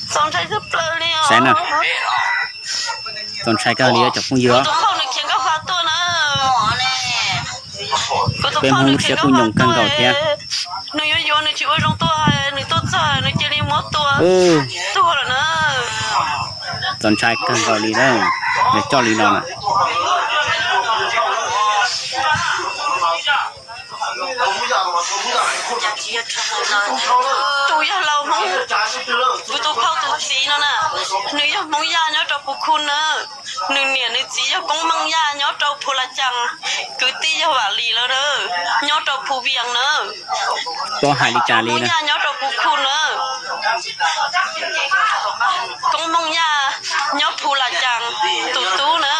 Saib na, txaus ntshai kawg li cov phooj ywg. Peb Hmoob lub siab kuj nyoos kawg nkaus thiab. Nws yuav yuav nws tsis ua zoo tuaj, nws tuaj txog nws cia li muab tua tuag lawm na. Txaus ntshai kawg nkaus li na, nws coj li no na. Tus yog laus Hmoob, kuv tus phauj tus txiv no na, nws yog Hmoob Yaj nyob rau Phu Khu na. Nws niam nws txiv yog koob meej Yaj nyob rau Phu La Cas, kwv tij yog Vam Lis lawm na, nyob rau Phu Vias na. Pov hais li cas li Yaj nyob rau Phu Khu na. Koob meej Yaj nyob Phu La Cas, tus tub na.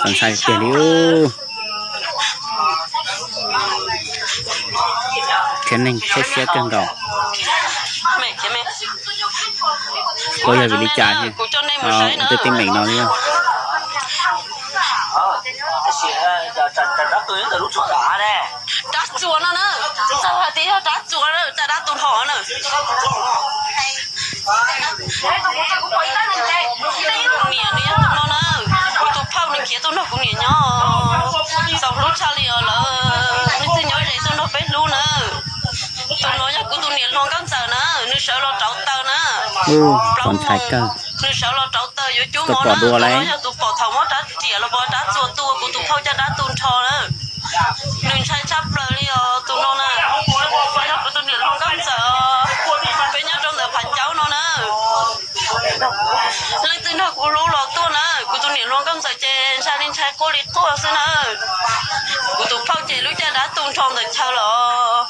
Ntshai tiag li. Thiab neeg thiab siab kawg nkaus. Puas yog vim li cas tej teeb meem no li? Rab txuas no na, txawm hais tias yog rab txuas, rab tub nrho na. Kuv niam nws yog tus no na, kuv tus phauj nws khiav tuaj nrog kuv niam nyob, txaus hlub tshaj li os lawm, nws twb nyob ze tuaj nrog peb hlub na. Tus no yog kuv tus niam hluas nkauj ntxawm na, nws sawv los rauv taws na. Plaub moos nws sawv los rauv taws yuav cub mov na, tus no yog tus pom thaum muab rab riam los puas rab txuas tua kuv tus phauj caj dab tu nrho na. Nws ntshai tshaj plaws li os tus no na. Yog kuv tus niam hluas nkauj ntxawm, peb nyob rau ntawm Phav Caub no na. Leej twg nrog kuv hlub los tuaj na, kuv tus niam hluas nkauj ntxawm ces ntshai li ntshai quaj li quaj xwb na. Kuv tus phauj ces lub caj dab tu nrho ntawm chaw los,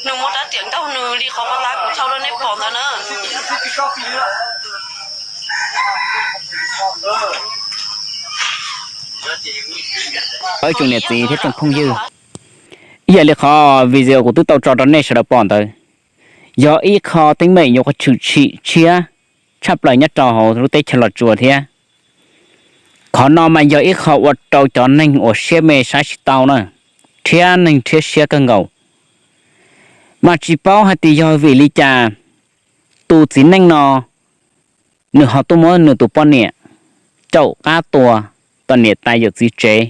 nws muab rab riam nkaug nws li qhov uas kuv thaij rau nej pom ntawd na. Ib tsoom niam txiv thiab tsoom phooj ywg, ib yam li qhov video kuv twb tau tso rau nej sawv daws pom ntawd, yog ib qho teeb meem nyuam qhuav tshwm sim tshiab tshaj plaws nyob rau hauv lub teb chaws Los Tsuas thiab. Qhov no mas yog ib qho ua rau cov neeg uas siab me saib tsis tau na, rhiab neeg rhiab siab kawg nkaus. Mas tsis paub hais tias yog vim li cas tus txiv neej no nws ho tuaj muab nws tus poj niam caum qab tua tom niam tais yawm txiv tsev,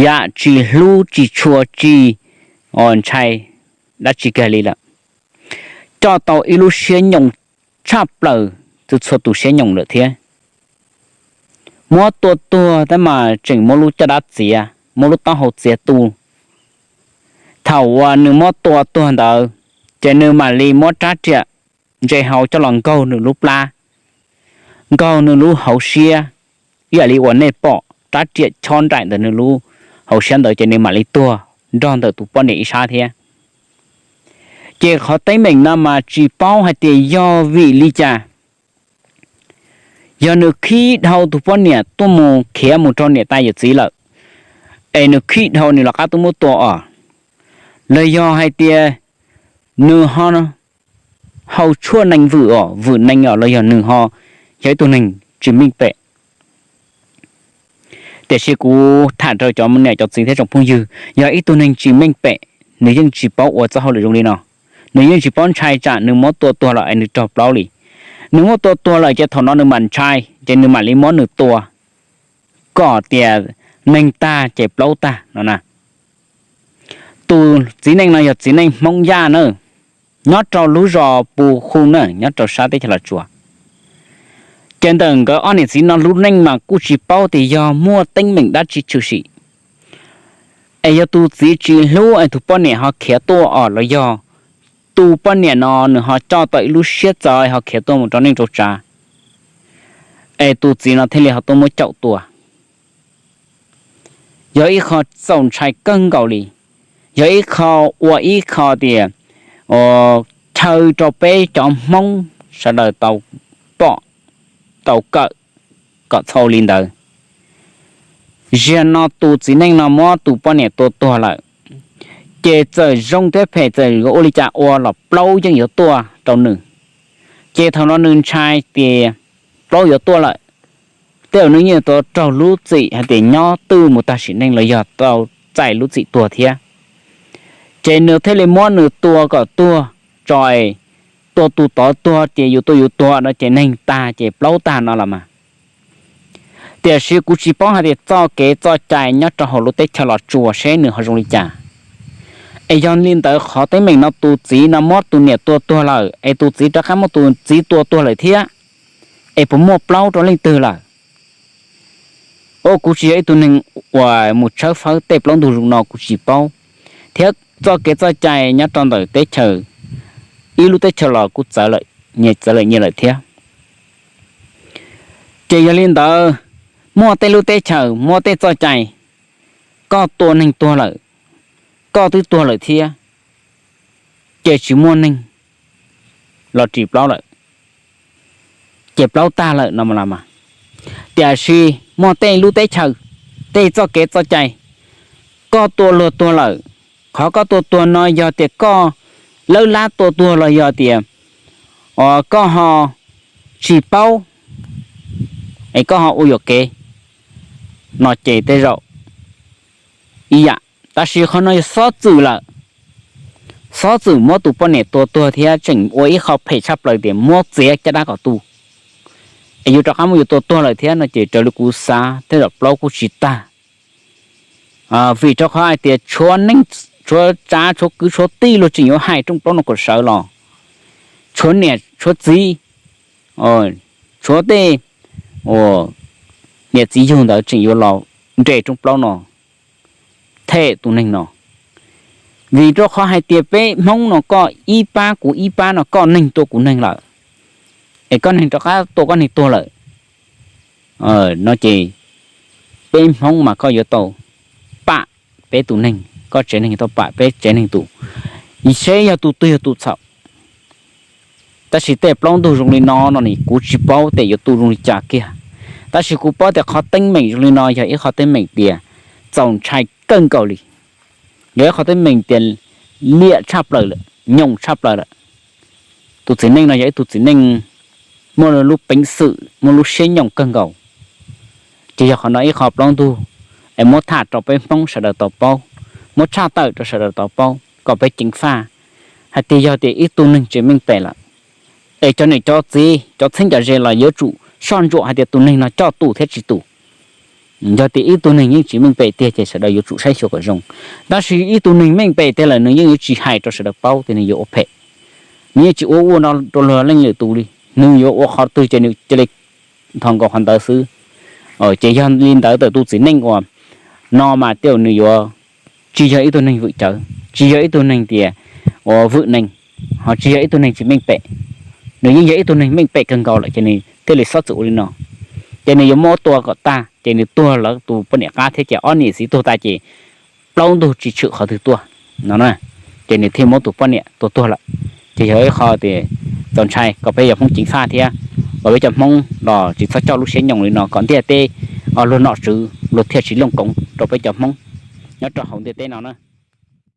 yam tsis hlub tsis tshua tsis ntshai dab tsi kiag li lawm, coj tau ib lub siab nyoos tshaj plaws, txhua txhua tus siab nyoos lawm thiab. Muab tua tuag tab mas tseem muab lub caj dab txiav, muab lub taub hau txiav tu. Thaum uas nws muab tua tuag ntawd, ces nws mam li muab rab riam ntse hau coj los nkaug nws lub plab, nkaug nws lub hauv siab, ib yam li uas nej pom rab riam chob nraim ntawm nws lub hauv siab ntawd, ces nws mam li tuag nrog ntawm tus poj niam ib sab thiab. Ces qhov teeb meem no mas tsis paub hais tias yog vim li cas, yog nws khib dhau tus poj niam tuaj mus khiav mus rau niam tais yawm txiv lawm, es nws khib dhau nws los qab tuaj muab tua os, los yog hais tias nws ho hau tshuaj nees vwm os, vwm nees os, los yog nws ho yog ib tug neeg tsis meej pem. Tiam sis kuv tham rau cov niam cov txiv thiab tsoom phooj ywg, yog ib tug neeg tsis meej pem, nws yeej tsis paub ua txoj hauj lwm zoo li no. Nws yeej tsis paub ntshai tsam nws muab tua tuag lawm es nws raug plaub li. Nws muab tua tuag lawm ces thaum no nws mam ntshai, ces nws mam li muab nws tua, kom tias neeg tag ces plaub tag no na. Tus txiv neej no yog txiv neej Hmoob Yaj na, nyob rau lub zos Pu Khu na, nyob rau sab teb chaws Los Tsuas. Ces ntawm nkawd ob niam txiv no lub neej mas kuj tsis paub tias yog muaj teeb meem dab tsi tshwm sim, es yog tus txiv tsis hlub es tus poj niam ho khiav tuaj os, los yog tus poj niam no nws ho coj tau ib lub siab txawv ho khiav tuaj mus rau neej rau tsav, es tus txiv no thiaj li ho tuaj muab caum tua. Yog ib qho txaus ntshai kawg nkaus li, yog ib qho, ua ib qho tias chaw rau peb cov Hmoob sawv daws tau pom, tau kawm kom txhob li ntawd. Ziag no tus txiv neej no muab tus poj niam tua tuag lawm, ces txawm zoo thiab phem txawm yuav ua li cas ua los plaub yeej yuav tuaj rau nws. Ces thaum no nws ntshai tias plaub yuav tuaj lawm, tej zaum nws yeej tau raug lub txim hais tias nyob twj mus tag sim neej los yog tau txais lub txim tuag thiab. Ces nws thiaj li muab nws tua kom tuag tso, tua tus tod tuag ces yus tua yus tuag no ces neeg tag ces plaub tag no los mas. Tiam sis kuv tsis paub hais tias txoj kev txoj cai nyob rau hauv lub teb chaws Los Tsuas seb nws ho zoo li cas. Es yog li ntawd qhov teeb meem no tus txiv no muab tus niam tua tuag lawm es tus txiv rov qab muab tus txiv tua tuag lawm thiab, es puas muaj plaub rau leej twg lawm? Kuv tsis yog ib tug neeg uas mus tshawb fawb tej plaub ntug zoo no kuv tsis paub, thiab txoj kev txoj cai nyob rau ntawm teb chaws, ib lub teb chaws los kuj txawv lawm nyias lawm thiab. Ces yog li ntawd, muaj tej lub teb chaws muaj tej txoj cai, koj tua neeg tuag lawm, koj twb tuag lawm thiab, ces tsis muaj neeg los ris plaub lawm, ces plaub tag lawm no los mas. Tiam sis muaj tej lub teb chaws, tej txoj kev txoj cai, koj tua luag tuag lawm, qhov koj tua tuag no yog tias koj lawb lab tua tuag los yog tias koj ho tsis paub es koj ho ua yuam kev no ces tej zaum ib yam. Tab sis qhov no yog xob txwm lawm, xob txwm muab tus poj niam tua tuag thiab tseem ua ib qho phem tshaj plaws tias muab txiav caj dab kom tu, es yus rov qab muab yus tua tuag lawm thiab no ces raws li kuv xav tej zaum plaub kuj tsis tag. Vim rau qhov hais tias tshuav neej, tshuav tsav tshuav kwv tshuav tij luag tseem yuav hais rooj plaub no kom sawv los, tshuav niam tshuav txiv, tshuav tej niam txiv yug ntawd tseem yuav los nres rooj plaub no them tus neeg no. Vim rau qhov hais tias peb Hmoob no koj ib pab kuv ib pab no, koj neeg tua kuv neeg lawm, es koj neeg rov qab tua koj neeg tuag lawm no ces peb Hmoob mas koj yuav tau pam peb tus neeg, koj tsev neeg yuav tau pam peb tsev neeg tus, seb yog tus twg yog tus txhaum. Tab sis tej plaub ntug zoo li no no kuv tsis paub tias yuav tu zoo li cas kiag, tab sis kuv paub tias qhov teeb meem zoo li no yog ib qhov teeb meem tias txaus ntshai kawg nkaus li, yog ib qhov teeb meem tias liam tshaj plaws lawm, nyoos tshaj plaws lawm. Tus txiv neej no yog ib tug txiv neej muaj lub peev xwm muaj lub siab nyoos kawg nkaus. Ces yog qhov no ib qho plaub ntug es muab tham rau peb Hmoob sawv daws tau paub, muab tshaj tawm rau sawv daws tau paub kom peb ceev faj hais tias yog tias ib tug neeg tsis meej pem lawm, es cov niam cov txiv cov txheeb cov ze los yuav tsum soj ntsuam hais tias tus neeg no coj tus thiab tsis tus. Yog tias ib tug neeg yeej tsis meej pem tiag ces sawv daws yuav tsum saib xyuas kom zoo. Tab sis ib tug neeg meej pem tiag lawm nws yeej yuav tsis hais rau sawv daws paub tias nws yuav ua phem, nws yeej tsis ua ua no rau luag leej lwm tus li, nws yuav ua qhov twg ces nws cia li nthos nkaus qhov ntawd xwb. Ces yog li ntawd tus txiv neej uas no mas tej zaum nws yuav tsis yog ib tug neeg vwm cawv, tsis yog ib tug neeg tias uas vwm neeg, ho tsis yog ib tug neeg tsis meej pem. Nws yeej yog ib tug neeg meej pem kawg nkaus lawm ces nws thiaj li xob txwm ua li no. Ces nws yuav muab tua kom tag ces nws tuag lawv tus poj niam qab thiab ces ob niam txiv tuag tas ces plaub ntug tsis tshwm qhov twg tuaj no, ces nws thiaj muab tus poj niam tua tuag lawm. Ces yog ib qho tias txaus ntshai kom peb cov Hmoob ceev faj thiab kom peb cov Hmoob los tsis txhob coj lub siab nyoos li no kom ntiaj teb luag nom tswv luag thiaj tsis looj koov rau peb cov Hmoob nyob rau hauv ntiaj teb no na.